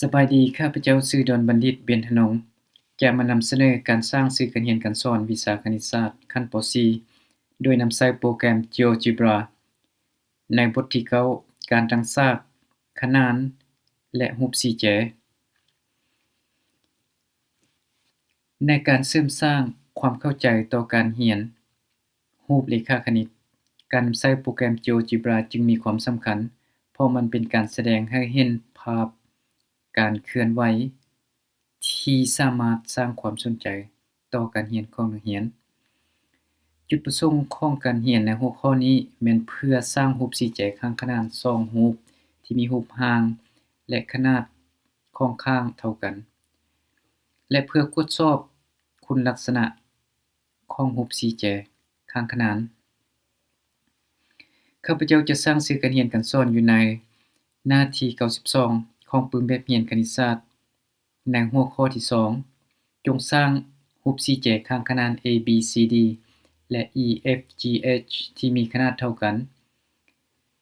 ສະບາຍດີ, ຂ້າພະເຈົ້າຊື່ ດອນບັນດິດ ເບນທະນົງ ຈະມານຳສະເໜີການສ້າງສື່ການຮຽນການສອນວິຊາຄະນິດສາດຂັ້ນ ປໍສີ່ ໂດຍນຳໃຊ້ໂປຣແກຣມ GeoGebra ໃນບົດທີເກົ້າ ການຕັ້ງສາກ, ຂະໜານ ແລະ ຮູບສີ່ແຈ. ໃນການເສີມສ້າງຄວາມເຂົ້າໃຈຕໍ່ການຮຽນຮູບເລຂາຄະນິດ, ການນຳໃຊ້ໂປຣແກຣມ GeoGebra ຈຶ່ງມີຄວາມສຳຄັນ, ເພາະມັນເປັນການສະແດງໃຫ້ເຫັນພາບການເຄື່ອນໄຫວທີ່ສາມາດສ້າງຄວາມສົນໃຈຕໍ່ການຮຽນຂອງນັກຮຽນ. ຈຸດປະສົງຂອງການຮຽນໃນຫົວຂໍ້ນີ້ແມ່ນເພື່ອສ້າງຮູບສີ່ແຈຂ້າງຂະໜານສອງຮູບທີ່ມີຮູບຮ່າງ ແລະ ຂະໜາດຂອງຂ້າງເທົ່າກັນ ແລະ ເພື່ອກວດສອບຄຸນລັກສະນະຂອງຮູບສີ່ແຈຂ້າງຂະໜານ. ຂ້າພະເຈົ້າຈະສ້າງສື່ການຮຽນການສອນຢູ່ໃນໜ້າທີເກົ້າສິບສອງຂອງປຶ້ມແບບຮຽນຄະນິດສາດ ໃນຫົວຂໍ້ທີສອງ, ຈົ່ງສ້າງຮູບສີ່ແຈຂ້າງຂະໜານ A B C D ແລະ E F G H ທີ່ມີຂະໜາດເທົ່າກັນ.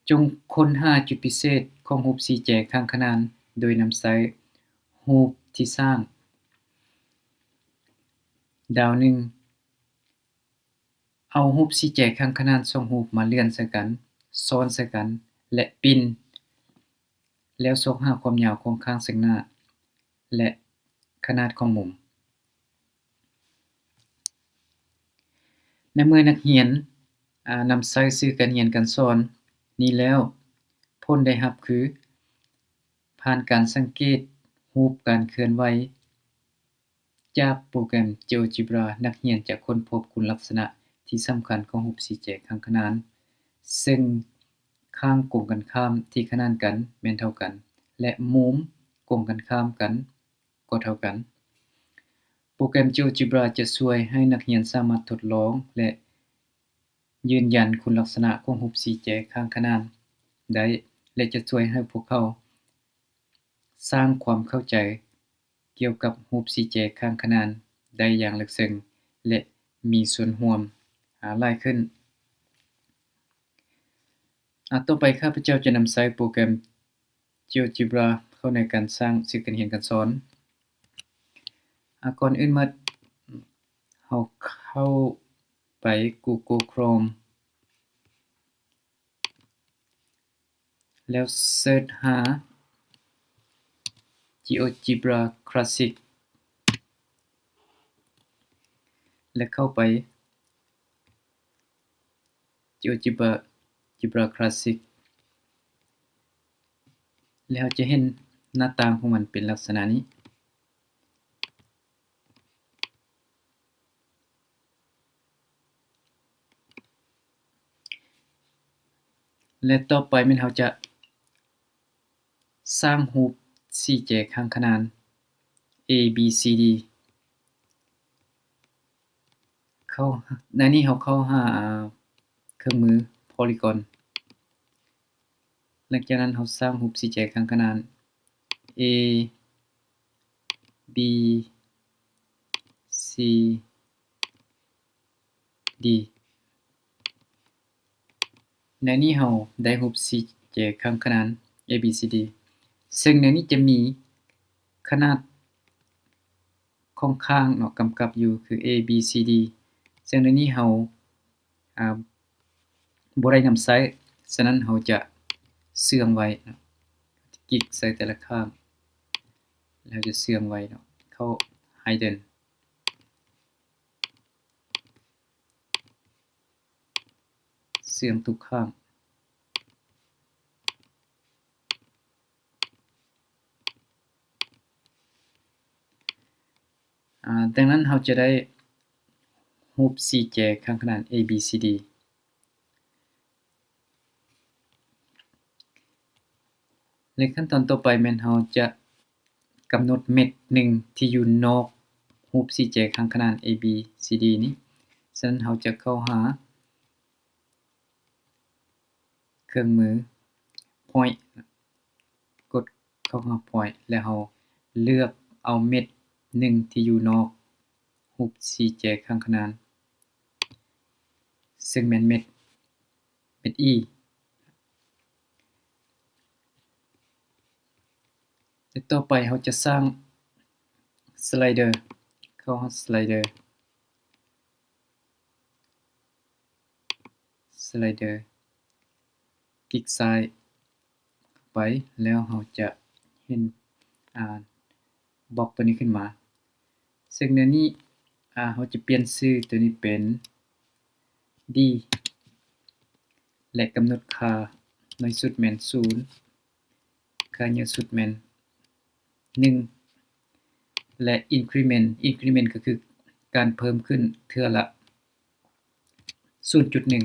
ຈົ່ງຄົ້ນຫາຈຸດພິເສດຂອງຮູບສີ່ແຈຂ້າງຂະໜານໂດຍນຳໃຊ້ຮູບທີ່ສ້າງດາວໜຶ່ງ. ເອົາຮູບສີ່ແຈຂ້າງຂະໜານສອງຮູບມາເລື່ອນໃສ່ກັນ, ຊ້ອນໃສ່ກັນ ແລະ ປິ່ນ, ແລ້ວຊອກຫາຄວາມຍາວຂອງຂ້າງເຊິ່ງໜ້າ ແລະ ຂະໜາດຂອງມຸມ. ໃນເມື່ອນັກຮຽນ, ອາ, ນຳໃຊ້ສື່ການຮຽນການສອນນີ້ແລ້ວ, ຜົນໄດ້ຮັບຄື ຜ່ານການສັງເກດຮູບການເຄື່ອນໄຫວຈາກໂປຣແກຣມ GeoGebra, ນັກຮຽນຈະຄົ້ນພົບຄຸນລັກສະນະທີ່ສຳຄັນຂອງຮູບສີ່ແຈຂ້າງຂະໜານ, ເຊິ່ງຂ້າງກົງກັນຂ້າມທີ່ຂະໜານກັນແມ່ນເທົ່າກັນ ແລະ ມຸມກົງກັນຂ້າມກັນ ກໍເທົ່າກັນ. ໂປຣແກຣມ GeoGebra ຈະຊ່ວຍໃຫ້ນັກຮຽນສາມາດທົດລອງ ແລະ ຢືນຢັນຄຸນລັກສະນະຂອງຮູບສີ່ແຈຂ້າງຂະໜານໄດ້ ແລະ ຈະຊ່ວຍໃຫ້ພວກເຂົາສ້າງຄວາມເຂົ້າໃຈກ່ຽວກັບຮູບສີ່ແຈຂ້າງຂະໜານໄດ້ຢ່າງເລິກເຊິ່ງ ແລະ ມີສ່ວນຮ່ວມ, ອາ, ຫຼາຍຂຶ້ນ. ອາ, ຕໍ່ໄປຂ້າພະເຈົ້າຈະນຳໃຊ້ໂປຣແກຣມ GeoGebra ເຂົ້າໃນການສ້າງສື່ການຮຽນການສອນ. ອາ, ກ່ອນອື່ນໝົດ, ເຮົາເຂົ້າໄປ Google Chrome ແລ້ວເສີດຫາ GeoGebra Classic ແລະ ເຂົ້າໄປ GeoGebra, Gebra Classic ແລ້ວເຮົາຈະເຫັນໜ້າຕ່າງຂອງມັນເປັນລັກສະນະນີ້. ແລະ ຕໍ່ໄປແມ່ນເຮົາຈະສ້າງຮູບສີ່ແຈຂ້າງຂະໜານ A B C D ເຂົ້າ, ໃນນີ້ເຮົາເຂົ້າຫາເຄື່ອງມື Polygon. ຫຼັງຈາກນັ້ນເຮົາສ້າງຮູບສີ່ແຈຂ້າງຂະໜານ A B C D. ໃນນີ້ເຮົາໄດ້ຮູບສີ່ແຈຂ້າງຂະໜານ A B C D ເຊິ່ງໃນນີ້ຈະມີຂະໜາດຂອງຂ້າງເນາະ ກຳກັບຢູ່ຄື A B C D ເຊິ່ງໃນນີ້ເຮົາ ອາ ບໍ່ໄດ້ນຳໃຊ້, ສະນັ້ນເຮົາຈະເຊື່ອງໄວ້ເນາະ, ກິກໃສ່ແຕ່ລະຂ້າງ ແລ້ວຈະເຊື່ອງໄວ້ເນາະ, ເຂົ້າ Hidden ເຊື່ອງທຸກຂ້າງ. ອາ ດັ່ງນັ້ນເຮົາຈະໄດ້ຮູບສີ່ແຈຂ້າງຂະໜານ A B C D ແລະ ຂັ້ນຕອນຕໍ່ໄປແມ່ນເຮົາຈະກຳນົດເມັດໜຶ່ງທີ່ຢູ່ນອກຮູບສີ່ແຈຂ້າງຂະໜານ A B C D ນີ້. ສະນັ້ນເຮົາຈະເຂົ້າຫາ ເຄື່ອງມື Point ກົດເຂົ້າຫາ Point ແລ້ວເຮົາເລືອກເອົາເມັດໜຶ່ງທີ່ຢູ່ນອກຮູບສີ່ແຈຂ້າງຂະໜານ ເຊິ່ງແມ່ນເມັດ ເມັດ E. ແລະ ຕໍ່ໄປເຮົາຈະສ້າງສະໄລເດີ ເຂົ້າຫາສະໄລເດີ ສະໄລເດີ ຄລິກຊ້າຍໄປ ແລ້ວເຮົາຈະເຫັນ ອາ ບລັອກໂຕນີ້ຂຶ້ນມາ. ເຊິ່ງແນວນີ້ ອາ ເຮົາຈະປ່ຽນຊື່ໂຕນີ້ເປັນ D ແລະ ກຳນົດຄ່າໜ້ອຍສຸດແມ່ນສູນ ຄ່າໃຫຍ່ສຸດແມ່ນໜຶ່ງ ແລະ increment increment ກໍຄືການເພີ່ມຂຶ້ນເທື່ອລະສູນຈຸດໜຶ່ງ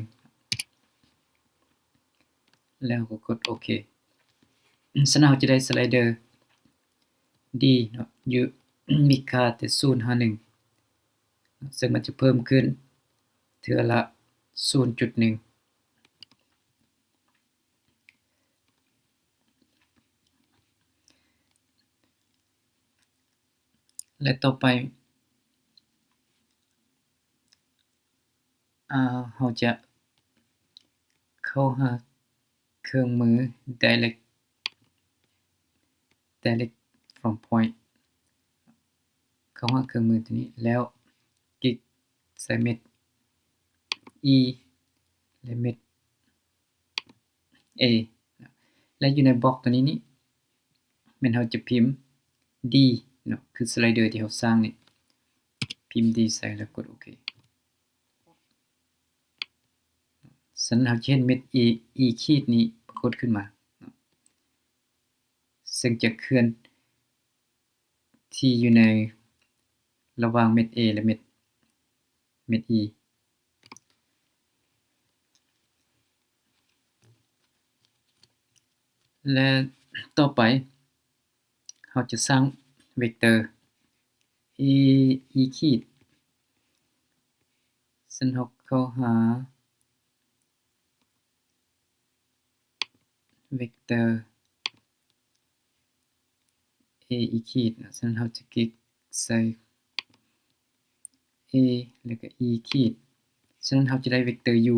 ແລ້ວກໍກົດໂອເຄ. ສະນັ້ນເຮົາຈະໄດ້ສະໄລເດີ D ເນາະ ຢູ່ ມີຄ່າແຕ່ສູນຫາໜຶ່ງ ເຊິ່ງມັນຈະເພີ່ມຂຶ້ນເທື່ອລະສູນຈຸດໜຶ່ງ. ແລະ ຕໍ່ໄປ ອາ ເຮົາຈະເຂົ້າຫາເຄື່ອງມື Direct Direct from Point ເຂົ້າຫາເຄື່ອງມືໂຕນີ້ ແລ້ວຄລິກໃສ່ເມັດ E ແລະ ເມັດ A ແລະ ຢູ່ໃນບລັອກໂຕນີ້ນີ້ ແມ່ນເຮົາຈະພິມ D ເນາະ ຄືສະໄລເດີທີ່ເຮົາສ້າງນີ້ ພິມ D ໃສ່ ແລ້ວກົດໂອເຄ. ສະນັ້ນເຮົາຈະເຫັນເມັດ E ຂີດນີ້ປາກົດຂຶ້ນມາເນາະ ເຊິ່ງຈະເຄື່ອນທີ່ຢູ່ໃນລະຫວ່າງເມັດ A ແລະ ເມັດ ເມັດ E. ແລະ ຕໍ່ໄປ ເຮົາຈະສ້າງເວັກເຕີ A E ຂີດ ສະນັ້ນເຮົາເຂົ້າຫາເວັກເຕີ A E ຂີດ ສະນັ້ນເຮົາຈະຄລິກໃສ່ A ແລ້ວກໍ E ຂີດ ສະນັ້ນເຮົາຈະໄດ້ເວັກເຕີ U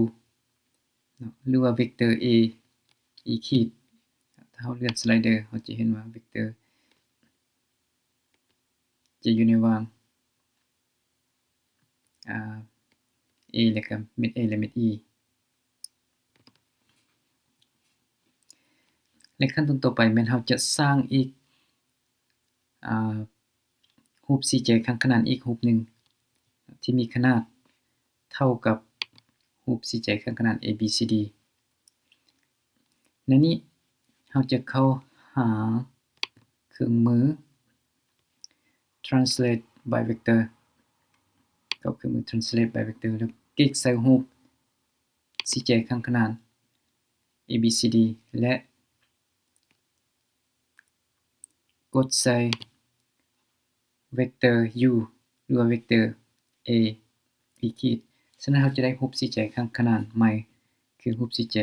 ເນາະ ຫຼືວ່າເວັກເຕີ A E ຂີດ. ຖ້າເຮົາເລື່ອນສະໄລເດີ ເຮົາຈະເຫັນວ່າເວັກເຕີຈະຢູ່ໃນຫວ່າງ ອາ A ແລ້ວກໍເມັດ A ແລະ ເມັດ E. ແລະ ຂັ້ນຕອນຕໍ່ໄປແມ່ນເຮົາຈະສ້າງອີກ ອາ ຮູບສີ່ແຈຂ້າງຂະໜານອີກຮູບໜຶ່ງ ທີ່ມີຂະໜາດເທົ່າກັບຮູບສີ່ແຈຂ້າງຂະໜານ ABCD. ໃນນີ້ເຮົາຈະເຂົ້າຫາເຄື່ອງມື Translate by Vector ເຂົ້າເຄື່ອງມື Translate by Vector ແລ້ວຄລິກໃສ່ຮູບສີ່ແຈຂ້າງຂະໜານ ABCD ແລະ ກົດໃສ່ເວັກເຕີ U ຫຼືວ່າເວັກເຕີ A E ຂີດ. ສະນັ້ນເຮົາຈະໄດ້ຮູບສີ່ແຈຂ້າງຂະໜານໃໝ່ ຄືຮູບສີ່ແຈ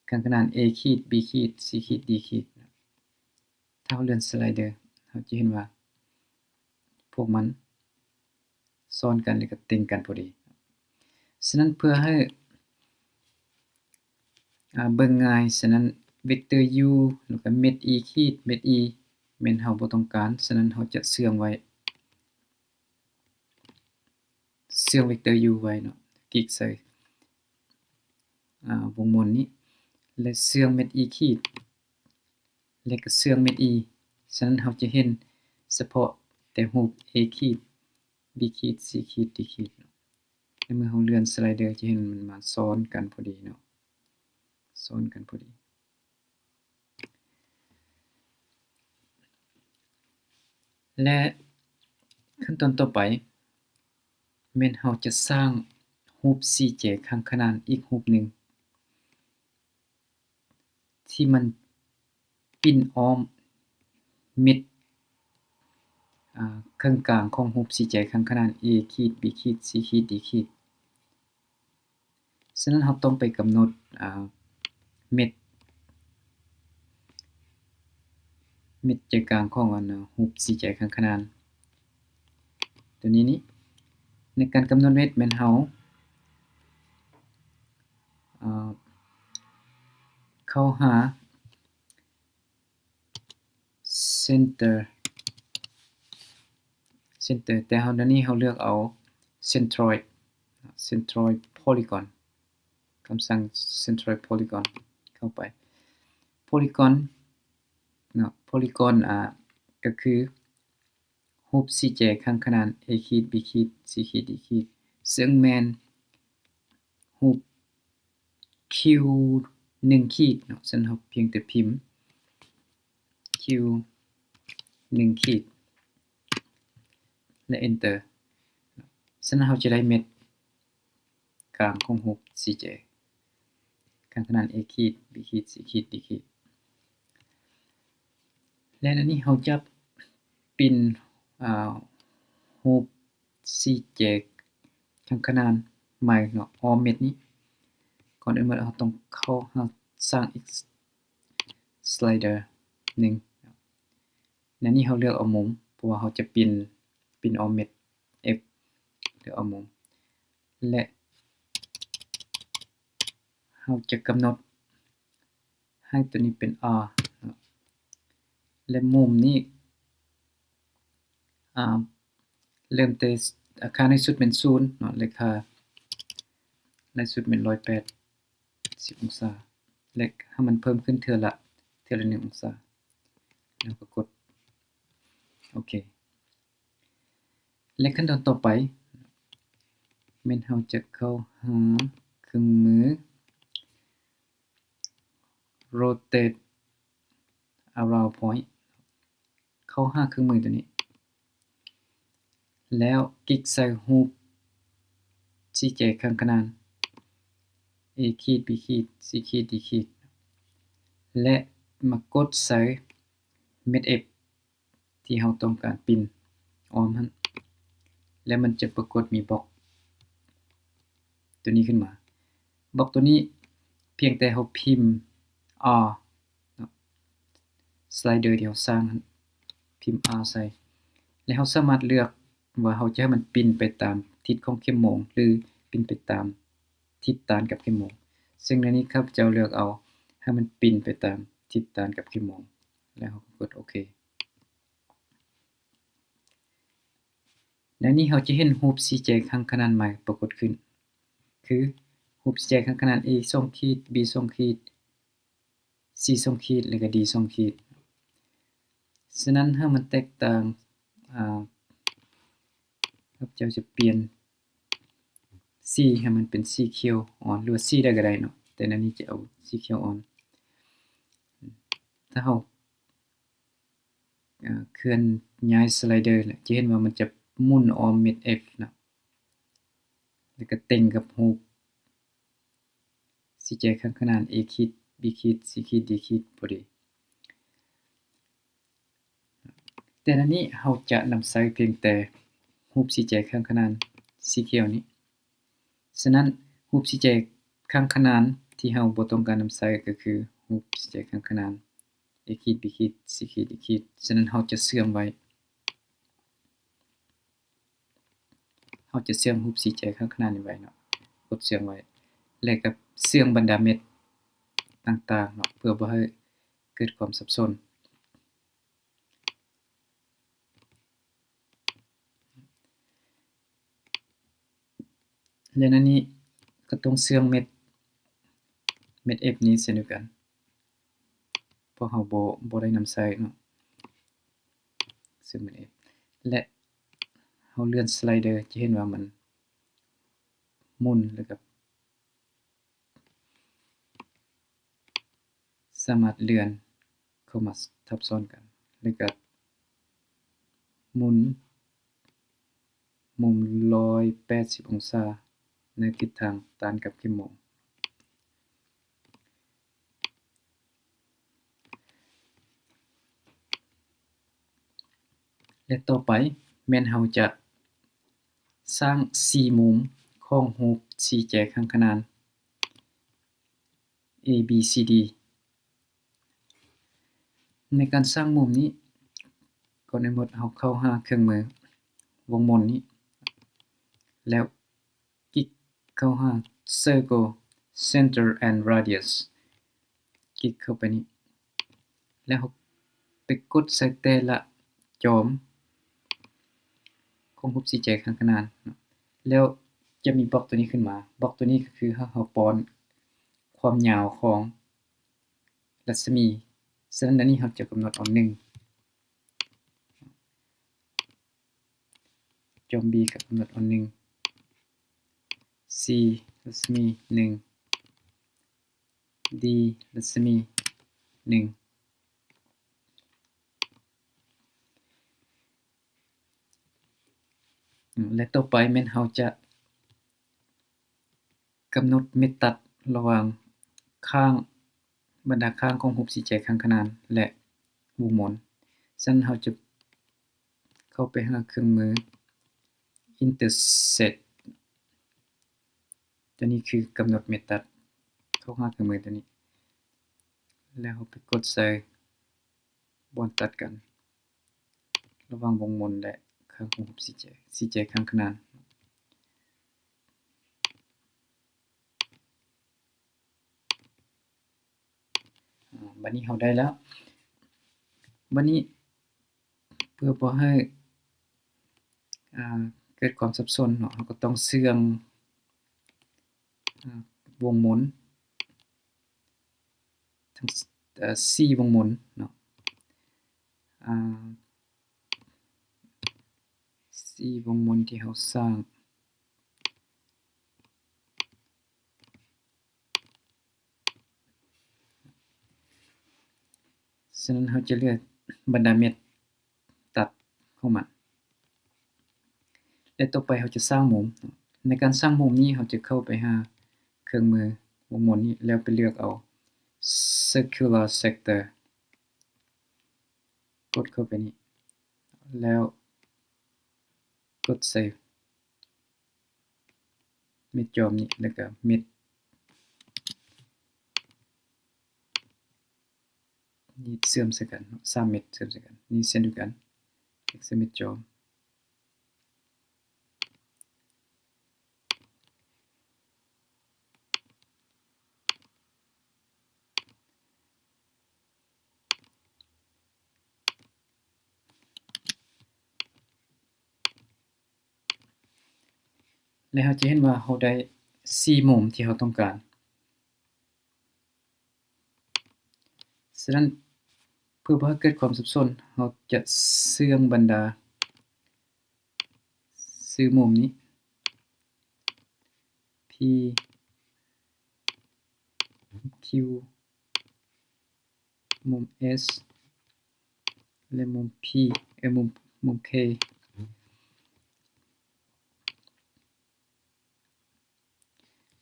ຂ້າງຂະໜານ A ຂີດ B ຂີດ C ຂີດ D ຂີດ. ຖ້າເຮົາເລື່ອນສະໄລເດີ ເຮົາຈະເຫັນວ່າພວກມັນຊ້ອນກັນ ແລະ ກໍເຕັງກັນພໍດີ. ສະນັ້ນເພື່ອໃຫ້ ອາ ເບິ່ງງ່າຍ ສະນັ້ນເວັກເຕີ U ແລ້ວກໍເມັດ E ຂີດ ເມັດ E ແມ່ນເຮົາບໍ່ຕ້ອງການ ສະນັ້ນເຮົາຈະເຊື່ອງໄວ້ ເຊື່ອງເວັກເຕີ U ໄວ້ເນາະ ຄລິກໃສ່ ອາ ວົງມົນນີ້ ແລະ ເຊື່ອງເມັດ E ຂີດ ແລະ ກໍເຊື່ອງເມັດ E. ສະນັ້ນເຮົາຈະເຫັນສະເພາະແຕ່ຮູບ A ຂີດ B ຂີດ C ຂີດ D ຂີດ. ໃນເມື່ອເຮົາເລື່ອນສະໄລເດີ ຈະເຫັນມັນມາຊ້ອນກັນພໍດີເນາະ ຊ້ອນກັນພໍດີ. ແລະ ຂັ້ນຕອນຕໍ່ໄປ ແມ່ນເຮົາຈະສ້າງຮູບສີ່ແຈຂ້າງຂະໜານອີກຮູບໜຶ່ງ ທີ່ມັນປິ່ນອ້ອມເມັດ ອາ ເຄິ່ງກາງຂອງຮູບສີ່ແຈຂ້າງຂະໜານ A ຂີດ B ຂີດ C ຂີດ D ຂີດ. ສະນັ້ນເຮົາຕ້ອງໄປກຳນົດ ອາ ເມັດ ເມັດໃຈກາງຂອງອັນ ອາ ຮູບສີ່ແຈຂ້າງຂະໜານ ຕົວນີ້ນີ້ ໃນການກຳນົດເມັດແມ່ນເຮົາ ອາ ເຂົ້າຫາ center center ແຕ່ເຮົາ ດຽວນີ້ເຮົາເລືອກເອົາ centroid centroid polygon ຄຳສັ່ງ centroid polygon ເຂົ້າໄປ polygon ເນາະ polygon ອາ ກໍຄືຮູບສີ່ແຈຂ້າງຂະໜານ A ຂີດ B ຂີດ C ຂີດ D ຂີດ ເຊິ່ງແມ່ນຮູບຄິວໜຶ່ງຂີດເນາະ ສະນັ້ນເຮົາພຽງແຕ່ພິມຄິວໜຶ່ງຂີດ ແລະ enter ສະນັ້ນເຮົາຈະໄດ້ເມັດ ກາງຂອງຮູບສີ່ແຈ ຂ້າງຂະໜານ A ຂີດ B ຂີດ C ຂີດ D ຂີດ ແລະ ອັນນີ້ເຮົາຈະປິ່ນ ອາ ຮູບສີ່ແຈຂ້າງຂະໜານໃໝ່ເນາະ ອ້ອມເມັດນີ້ ກ່ອນອື່ນໝົດເຮົາຕ້ອງເຂົ້າຫາ ສ້າງອີກ slider ໜຶ່ງ ໃນນີ້ເຮົາເລືອກເອົາມຸມ ເພາະວ່າເຮົາຈະປິ່ນ ປິ່ນອ້ອມເມັດ F ເລືອກເອົາມຸມ ແລະ ເຮົາຈະກຳນົດໃຫ້ຕົວນີ້ເປັນ R ເນາະ ແລະ ມຸມນີ້ ອາ ເລີ່ມແຕ່ ອາ ຄ່າໜ້ອຍສຸດແມ່ນສູນເນາະ ແລະ ຄ່າຫຼາຍສຸດແມ່ນຮ້ອຍແປດສິບອົງສາ ແລະ ໃຫ້ມັນເພີ່ມຂຶ້ນເທື່ອລະ ເທື່ອລະໜຶ່ງອົງສາ ແລ້ວກໍກົດໂອເຄ ແລະ ຂັ້ນຕອນຕໍ່ໄປ ແມ່ນເຮົາຈະເຂົ້າຫາເຄື່ອງມື rotate around point ເຂົ້າຫາເຄື່ອງມືຕົວນີ້ ແລ້ວກິກໃສ່ຮູບສີ່ແຈຂ້າງຂະໜານ A ຂີດ B ຂີດ C ຂີດ D ຂີດ ແລະ ມາກົດໃສ່ເມັດ F ທີ່ເຮົາຕ້ອງການປິ່ນອ້ອມຫັ້ນ ແລ້ວມັນຈະປາກົດມີບລັອກຕົວນີ້ຂຶ້ນມາ. ບລັອກຕົວນີ້ພຽງແຕ່ເຮົາພິມ R ເນາະ slider ທີ່ເຮົາສ້າງຫັ້ນ ພິມ R ໃສ່ ແລະ ເຮົາສາມາດເລືອກວ່າເຮົາຈະໃຫ້ມັນປິ່ນໄປຕາມທິດຂອງເຂັມໂມງ ຫຼື ປິ່ນໄປຕາມທິດຕ້ານກັບເຂັມໂມງ. ເຊິ່ງໃນນີ້ຂ້າພະເຈົ້າເລືອກເອົາໃຫ້ມັນປິ່ນໄປຕາມທິດຕ້ານກັບເຂັມໂມງ ແລ້ວເຮົາກໍກົດໂອເຄ. ໃນນີ້ເຮົາຈະເຫັນຮູບສີ່ແຈຂ້າງຂະໜານໃໝ່ປາກົດຂຶ້ນ ຄືຮູບສີ່ແຈຂ້າງຂະໜານ A ສອງຂີດ B ສອງຂີດ C ສອງຂີດ ແລະ ກໍ D ສອງຂີດ. ສະນັ້ນ ເພື່ອໃຫ້ມັນແຕກຕ່າງ ອາ ຂ້າພະເຈົ້າຈະປ່ຽນສີໃຫ້ມັນເປັນສີຂຽວອ່ອນ ຫຼືວ່າສີໃດກໍໄດ້ເນາະ ແຕ່ໃນນີ້ຈະເອົາສີຂຽວອ່ອນ. ຖ້າເຮົາ ເອີ ເຄື່ອນຍ້າຍ slider ແລ້ວ ຈະເຫັນວ່າມັນຈະໝູນອ້ອມເມັດ F ເນາະ ແລ້ວກໍເຕັງກັບຮູບສີ່ແຈຂ້າງຂະໜານ A ຂີດ B ຂີດ C ຂີດ D ຂີດ ພໍດີ. ແຕ່ໃນນີ້ເຮົາຈະນຳໃຊ້ພຽງແຕ່ຮູບສີ່ແຈຂ້າງຂະໜານສີຂຽວນີ້. ສະນັ້ນ ຮູບສີ່ແຈຂ້າງຂະໜານທີ່ເຮົາບໍ່ຕ້ອງການນຳໃຊ້ກໍຄືຮູບສີ່ແຈຂ້າງຂະໜານ A ຂີດ B ຂີດ C ຂີດ D ຂີດ. ສະນັ້ນ ເຮົາຈະເຊື່ອມໄວ້ ເຮົາຈະເຊື່ອມຮູບສີ່ແຈຂ້າງຂະໜານນີ້ໄວ້ເນາະ ກົດເຊື່ອມໄວ້ ແລະ ກໍເຊື່ອມບັນດາເມັດຕ່າງໆເນາະ ເພື່ອບໍ່ໃຫ້ເກີດຄວາມສັບສົນ. ແລະ ໃນນີ້ກໍຕ້ອງເຊື່ອມເມັດ ເມັດ F ນີ້ເຊັ່ນດຽວກັນ ເພາະເຮົາບໍ່ ບໍ່ໄດ້ນຳໃຊ້ເນາະ ເຊື່ອມເມັດ F ແລະ ເຮົາເລື່ອນ slider ຈະເຫັນວ່າມັນໝູນ ແລ້ວກໍ ສາມາດເລື່ອນເຂົ້າມາທັບຊ້ອນກັນ ແລ້ວກໍໝູນມຸມຮ້ອຍແປດສິບອົງສາໃນທິດທາງຕ້ານກັບເຂັມໂມງ. ແລະ ຕໍ່ໄປແມ່ນເຮົາຈະສ້າງສີ່ມຸມຂອງຮູບສີ່ແຈຂ້າງຂະໜານ A B C D. ໃນການສ້າງມຸມນີ້ ກ່ອນອື່ນໝົດເຮົາເຂົ້າຫາເຄື່ອງມືວົງມົນນີ້ ແລ້ວກິກເຂົ້າຫາ Circle Center and Radius ກິກເຂົ້າໄປນີ້ ແລ້ວເຮົາ ກົດໃສ່ແຕ່ລະຈອມຂອງຮູບສີ່ແຈຂ້າງຂະໜານເນາະ ແລ້ວຈະມີບລັອກຕົວນີ້ຂຶ້ນມາ. ບລັອກຕົວນີ້ກໍຄືເຮົາ ເຮົາປ້ອນຄວາມຍາວຂອງລັດສະໝີ. ສະນັ້ນ ອັນນີ້ເຮົາຈະກຳນົດເອົາໜຶ່ງ ຈອມ B ກໍກຳນົດເອົາໜຶ່ງ C ລັດສະໝີໜຶ່ງ D ລັດສະໝີໜຶ່ງ ແລະ ຕໍ່ໄປແມ່ນເຮົາຈະກຳນົດເມັດຕັດລະຫວ່າງຂ້າງ ບັນດາຂ້າງຂອງຮູບສີ່ແຈຂ້າງຂະໜານ ແລະ ວົງມົນ. ສະນັ້ນເຮົາຈະເຂົ້າໄປຫາເຄື່ອງມື Intersect ຕົວນີ້ຄືກຳນົດເມັດຕັດ ເຂົ້າຫາເຄື່ອງມືຕົວນີ້ ແລ້ວເຮົາໄປກົດໃສ່ບ່ອນຕັດກັນ ລະຫວ່າງວົງມົນ ແລະ ຂ້າງຂອງຮູບສີ່ແຈ ສີ່ແຈຂ້າງຂະໜານ. ອາ ບັດນີ້ເຮົາໄດ້ແລ້ວ. ບັດນີ້ເພື່ອບໍ່ໃຫ້ ອາ ເກີດຄວາມສັບສົນເນາະ ເຮົາກໍຕ້ອງເຊື່ອງ ອາ ວົງມົນ ທັງ ເອີ ສີ່ວົງມົນເນາະ ອາ ສີ່ວົງມົນທີ່ເຮົາສ້າງ. ສະນັ້ນເຮົາຈະເລືອກບັນດາເມັດຕັດຂອງມັນ ແລະ ຕໍ່ໄປເຮົາຈະສ້າງມຸມ. ໃນການສ້າງມຸມນີ້ ເຮົາຈະເຂົ້າໄປຫາເຄື່ອງມືວົງມົນນີ້ ແລ້ວໄປເລືອກເອົາ Circular Sector ກົດເຂົ້າໄປນີ້ ແລ້ວກົດໃສ່ ເມັດຈອມນີ້ ແລ້ວກະເມັດນີ້ເຊື່ອມໃສ່ກັນເນາະ ສາມເມັດເຊື່ອມໃສ່ກັນ ນີ້ເຊັ່ນດຽວກັນ ເຮັດໃສ່ເມັດຈອມ ແລະ ເຮົາຈະເຫັນວ່າເຮົາໄດ້ສີ່ມຸມທີ່ເຮົາຕ້ອງການ. ສະນັ້ນ ເພື່ອບໍ່ໃຫ້ເກີດຄວາມສັບສົນ ເຮົາຈະເຊື່ອງບັນດາຊື່ມຸມນີ້ P Q ມຸມ S ແລະ ມຸມ P ເອີ ມຸມ ມຸມ K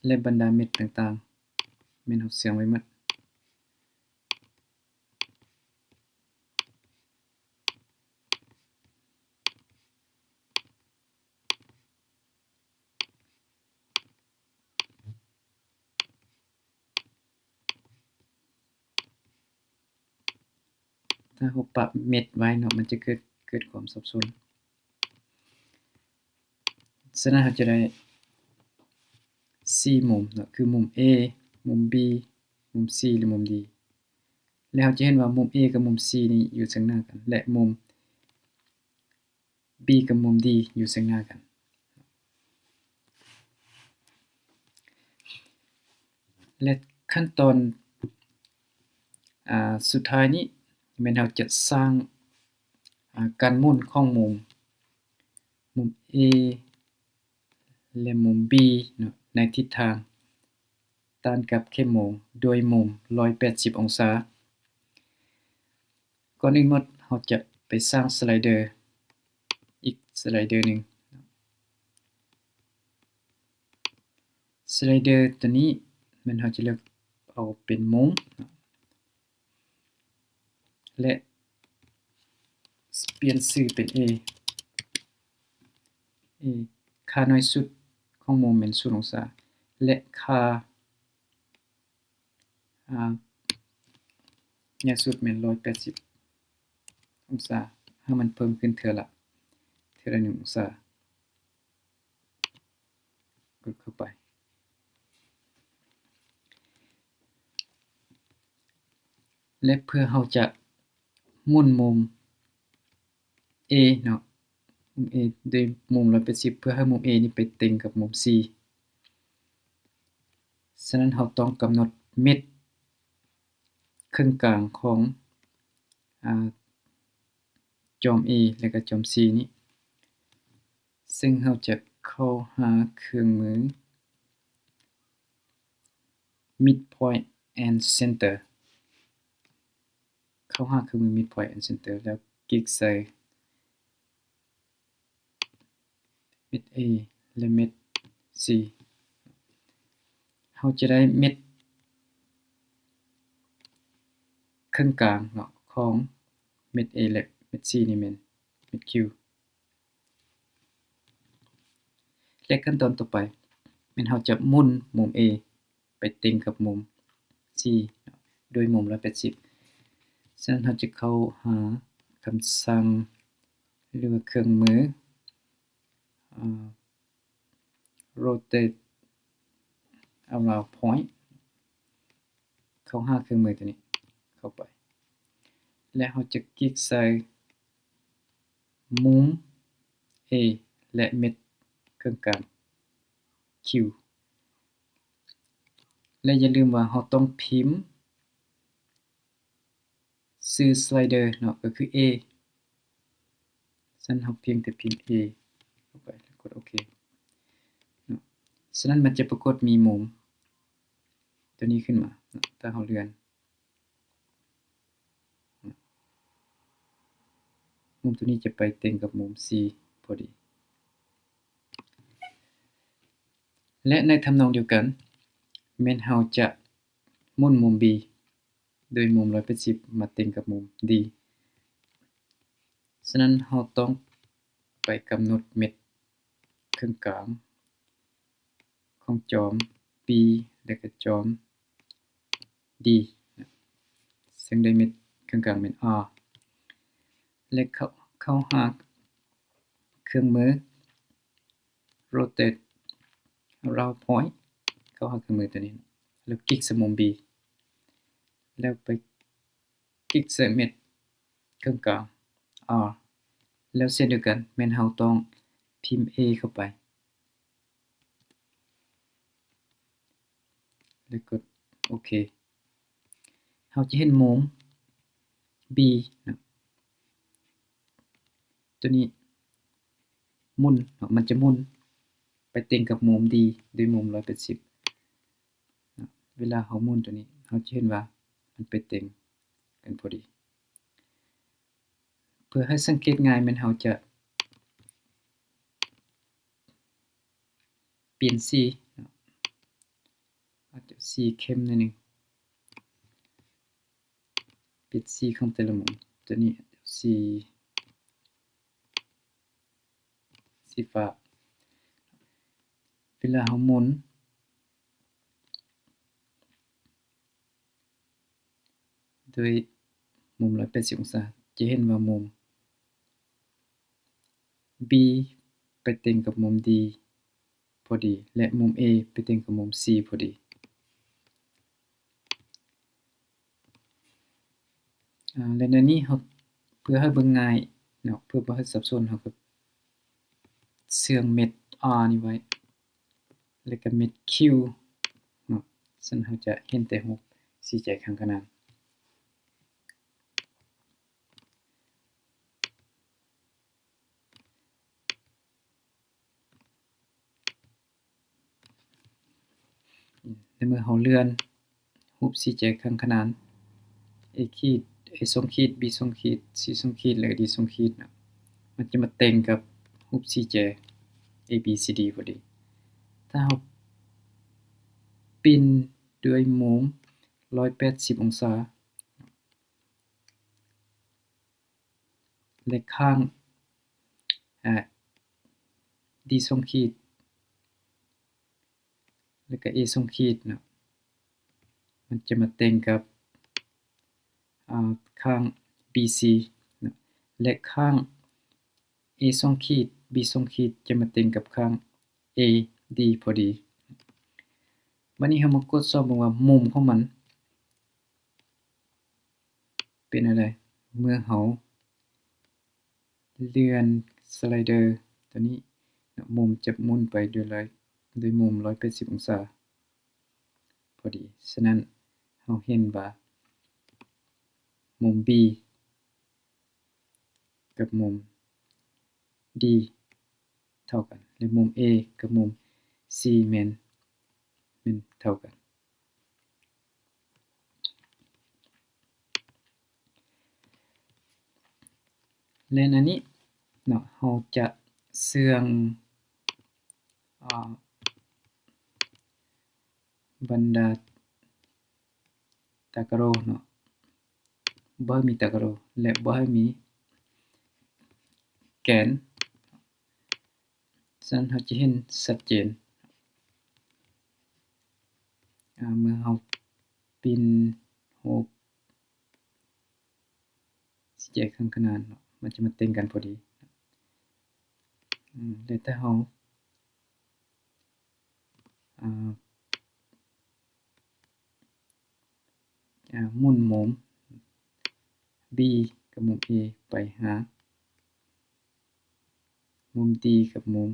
ແລະ ບັນດາເມັດຕ່າງໆ ແມ່ນເຮົາເຊື່ອງໄວ້ໝົດ. ຖ້າເຮົາປະເມັດໄວ້ເນາະ ມັນຈະເກີດ ເກີດຄວາມສັບສົນ. ສະນັ້ນເຮົາຈະໄດ້ສີ່ມຸມເນາະ ຄືມຸມ A ມຸມ B ມຸມ C ແລະ ມຸມ D ແລະ ເຮົາຈະເຫັນວ່າມຸມ A ກັບມຸມ C ນີ້ຢູ່ເຊິ່ງໜ້າກັນ ແລະ ມຸມ B ກັບມຸມ D ຢູ່ເຊິ່ງໜ້າກັນ ແລະ ຂັ້ນຕອນ ອາ ສຸດທ້າຍນີ້ແມ່ນເຮົາຈະສ້າງ ອາ ການໝູນຂອງມຸມ ມຸມ A ແລະ ມຸມ B ເນາະ ໃນທິດທາງ ຕ້ານກັບເຂັມໂມງ ດ້ວຍມຸມ ຮ້ອຍແປດສິບອົງສາ. ກ່ອນອື່ນໝົດ ເຮົາຈະໄປສ້າງສະໄລເດີອີກສະໄລເດີໜຶ່ງ. ສະໄລເດີຕົວນີ້ແມ່ນເຮົາຈະເລືອກເອົາເປັນມຸມ ແລະ ປ່ຽນຊື່ເປັນ A A ຄ່ານ້ອຍສຸດຂອງມຸມແມ່ນສູນອົງສາ ແລະ ຄ່າ ອາ ໃຫຍ່ສຸດແມ່ນຮ້ອຍແປດສິບອົງສາ ໃຫ້ມັນເພີ່ມຂຶ້ນເທື່ອລະ ເທື່ອລະໜຶ່ງອົງສາ. ກົດເຂົ້າໄປ ແລະ ເພື່ອເຮົາຈະ ໝູນມຸມ A ເນາະ, ມຸມ A ໂດຍມຸມຮ້ອຍແປດສິບ ເພື່ອໃຫ້ມຸມ A ນີ້ໄປເຕັງກັບມຸມ C. ສະນັ້ນເຮົາຕ້ອງກຳນົດເມັດເຄິ່ງກາງຂອງ ອາ ຈອມ A ແລະກະຈອມ C ນີ້, ເຊິ່ງເຮົາຈະເຂົ້າຫາເຄື່ອງມື Midpoint and Center. ເຂົ້າຫາເຄື່ອງມື Midpoint and Center ແລ້ວກິກໃສ່ເມັດ A ແລະເມັດ C. ເຮົາຈະໄດ້ເມັດເຄິ່ງກາງເນາະ ຂອງເມັດ A ແລະເມັດ C ນີ້ແມ່ນເມັດ Q. ແລະຂັ້ນຕອນຕໍ່ໄປແມ່ນເຮົາຈະໝູນມຸມ A ໄປເຕັງກັບມຸມ C ໂດຍມຸມຮ້ອຍແປດສິບ. ສະນັ້ນເຮົາຈະເຂົ້າຫາຄຳສັ່ງ ຫຼືວ່າເຄື່ອງມື ອາ Rotate Around Point ເຂົ້າຫາເຄື່ອງມືຕົວນີ້ເຂົ້າໄປ ແລະເຮົາຈະກິກໃສ່ມຸມ A ແລະເມັດເຄິ່ງກາງ Q. ແລະຢ່າລືມວ່າເຮົາຕ້ອງພິມ ຊື່ສະໄລເດີເນາະ ກໍຄື A. ສະນັ້ນເຮົາພຽງແຕ່ພິມ A ເຂົ້າໄປ ແລ້ວກົດໂອເຄເນາະ. ສະນັ້ນມັນຈະປາກົດມີມຸມຕົວນີ້ຂຶ້ນມາເນາະ ຖ້າເຮົາເລື່ອນ ມຸມຕົວນີ້ຈະໄປເຕັງກັບມຸມ C ພໍດີ. ແລະໃນທຳນອງດຽວກັນ ແມ່ນເຮົາຈະໝູນມຸມ B ໂດຍມຸມຮ້ອຍແປດສິບມາເຕັງກັບມຸມ D. ສະນັ້ນເຮົາຕ້ອງໄປກຳນົດເມັດເຄິ່ງກາງຂອງຈອມ B ແລະກະຈອມ D ເຊິ່ງໄດ້ເມັດເຄິ່ງກາງແມ່ນ R ແລະເຂົ້າ ເຂົ້າຫາເຄື່ອງມື Rotate Around Point ເຂົ້າຫາເຄື່ອງມືຕົວນີ້ ແລ້ວກິກໃສ່ມຸມ B ແລ້ວໄປກິກໃສ່ເມັດເຄິ່ງກາງ R ແລ້ວເຊັ່ນດຽວກັນ ແມ່ນເຮົາຕ້ອງພິມ A ເຂົ້າໄປ ແລ້ວກົດໂອເຄ. ເຮົາຈະເຫັນມຸມ B ເນາະ ຕົວນີ້ໝູນເນາະ ມັນຈະໝູນໄປເຕັງກັບມຸມ D ດ້ວຍມຸມຮ້ອຍແປດສິບເນາະ. ເວລາເຮົາໝູນຕົວນີ້ ເຮົາຈະເຫັນວ່າມັນໄປເຕັງກັນພໍດີ. ເພື່ອໃຫ້ສັງເກດງ່າຍ ແມ່ນເຮົາຈະປ່ຽນສີເນາະ ອາດຈະສີເຂັ້ມໜ້ອຍໜຶ່ງ ປິດສີຂອງແຕ່ລະມຸມ ຕົວນີ້ສີ ສີຟ້າ. ເວລາເຮົາໝູນໂດຍມຸມຮ້ອຍແປດສິບອົງສາ ຈະເຫັນວ່າມຸມ B ໄປເຕັງກັບມຸມ D ພໍດີ ແລະ ມຸມ A ໄປເຕັງກັບມຸມ C ພໍດີ. ອາ ແລະ ໃນນີ້ເຮົາ ເພື່ອໃຫ້ເບິ່ງງ່າຍເນາະ ເພື່ອບໍ່ໃຫ້ສັບສົນ ເຮົາກໍເຊື່ອງເມັດ R ນີ້ໄວ້ ແລະ ກໍເມັດ Q ເນາະ. ຊັ້ນເຮົາຈະເຫັນແຕ່ຮູບສີ່ແຈຂ້າງຂະໜານ. ໃນເມື່ອເຮົາເລື່ອນຮູບສີ່ແຈຂ້າງຂະໜານ A ຂີດ A ສອງຂີດ B ສອງຂີດ C ສອງຂີດ ແລະ D ສອງຂີດເນາະ ມັນຈະມາເຕັງກັບຮູບສີ່ແຈ A B C D ພໍດີ. ຖ້າເຮົາປິ່ນດ້ວຍມຸມຮ້ອຍແປດສິບອົງສາ ແລະ ຂ້າງ ອາ D ສອງຂີດ ແລະກະ A ສອງຂີດເນາະ ມັນຈະມາເຕັງກັບ ອາ ຂ້າງ B C ເນາະ ແລະ ຂ້າງ A ສອງຂີດ B ສອງຂີດ ຈະມາເຕັງກັບຂ້າງ A D ພໍດີ. ບັດນີ້ເຮົາມາກວດສອບເບິ່ງວ່າມຸມຂອງມັນ ເປັນແນວໃດ? ເມື່ອເຮົາເລື່ອນສະໄລເດີຕົວນີ້ເນາະ ມຸມຈະໝູນໄປໂດຍ ໂດຍມຸມຮ້ອຍແປດສິບອົງສາພໍດີ. ສະນັ້ນ ເຮົາເຫັນວ່າມຸມ B ກັບມຸມ D ເທົ່າກັນ ແລະ ມຸມ A ກັບມຸມ C ແມ່ນ ແມ່ນເທົ່າກັນ. ແລະ ອັນນີ້ເນາະ ເຮົາຈະເຊື່ອງ ອາ ບັນດາຕາກະໂຣເນາະ ບໍ່ໃຫ້ມີຕາກະໂຣ ແລະ ບໍ່ໃຫ້ມີແກນ. ສະນັ້ນເຮົາຈະເຫັນຊັດເຈນ ອາ ເມື່ອເຮົາປິ່ນຮູບສີ່ແຈຂ້າງຂະໜານເນາະ ມັນຈະມາເຕັງກັນພໍດີ. ອາ ແລະ ຖ້າເຮົາ ອາ ອາ ໝູນມຸມ B ກັບມຸມ A ໄປຫາມຸມ D ກັບມຸມ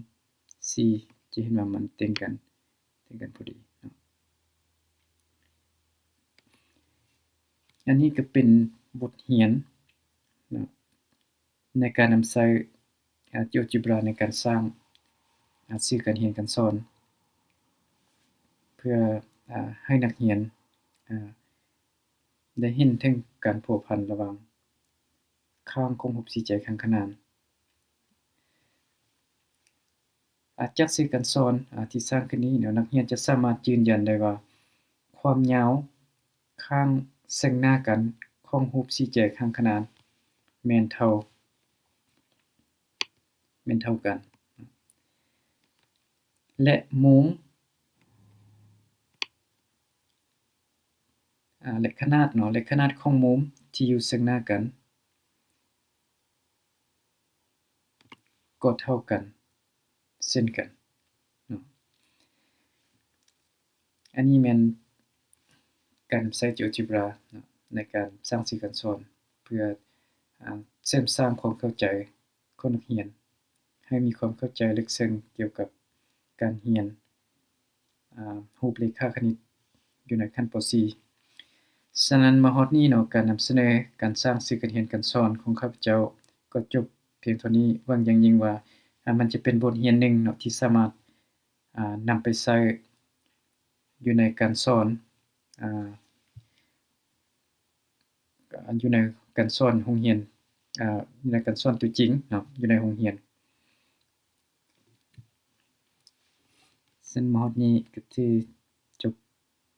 C ຈະເຫັນວ່າມັນເຕັງກັນ ເຕັງກັນພໍດີເນາະ. ອັນນີ້ກໍເປັນບົດຮຽນເນາະ ໃນການນຳໃຊ້ ອາ GeoGebra ໃນການສ້າງ ອາ ສື່ການຮຽນການສອນ ເພື່ອ ອາ ໃຫ້ນັກຮຽນ ອາ ໄດ້ເຫັນເຖິງການພົວພັນລະຫວ່າງຂ້າງຂົງຮູບສີ່ແຈຂ້າງຂະໜານ. ອາ ຈາກສື່ການສອນ ອາ ທີ່ສ້າງຂຶ້ນນີ້ເນາະ ນັກຮຽນຈະສາມາດຢືນຢັນໄດ້ວ່າ ຄວາມຍາວຂ້າງເຊິ່ງໜ້າກັນຂອງຮູບສີ່ແຈຂ້າງຂະໜານແມ່ນເທົ່າ ແມ່ນເທົ່າກັນ ແລະ ມຸມ ອາ ແລະ ຂະໜາດເນາະ ແລະ ຂະໜາດຂອງມຸມທີ່ຢູ່ເຊິ່ງໜ້າກັນ ກໍເທົ່າກັນເຊັ່ນກັນເນາະ. ອັນນີ້ແມ່ນການນຳໃຊ້ GeoGebra ເນາະ ໃນການສ້າງສື່ການສອນ ເພື່ອ ອາ ເສີມສ້າງຄວາມເຂົ້າໃຈຂອງນັກຮຽນ ໃຫ້ມີຄວາມເຂົ້າໃຈເລິກເຊິ່ງກ່ຽວກັບການຮຽນ ອາ ຮູບເລຂາຄະນິດຢູ່ໃນຂັ້ນ ປໍສີ່. ສະນັ້ນ ມາຮອດນີ້ເນາະ ການນຳສະເໜີການສ້າງສື່ການຮຽນການສອນຂອງຂ້າພະເຈົ້າກໍຈົບພຽງເທົ່ານີ້. ຫວັງຢ່າງຍິ່ງວ່າ ອາ ມັນຈະເປັນບົດຮຽນໜຶ່ງເນາະ ທີ່ສາມາດ ອາ ນຳໄປໃຊ້ຢູ່ໃນການສອນ ອາ ຢູ່ໃນການສອນໂຮງຮຽນ ອາ ຢູ່ໃນການສອນຕົວຈິງເນາະ ຢູ່ໃນໂຮງຮຽນ. ເຊິ່ງມາຮອດນີ້ກໍຖືຈົບ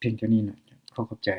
ພຽງເທົ່ານີ້ເນາະ. ຂໍຂອບໃຈ.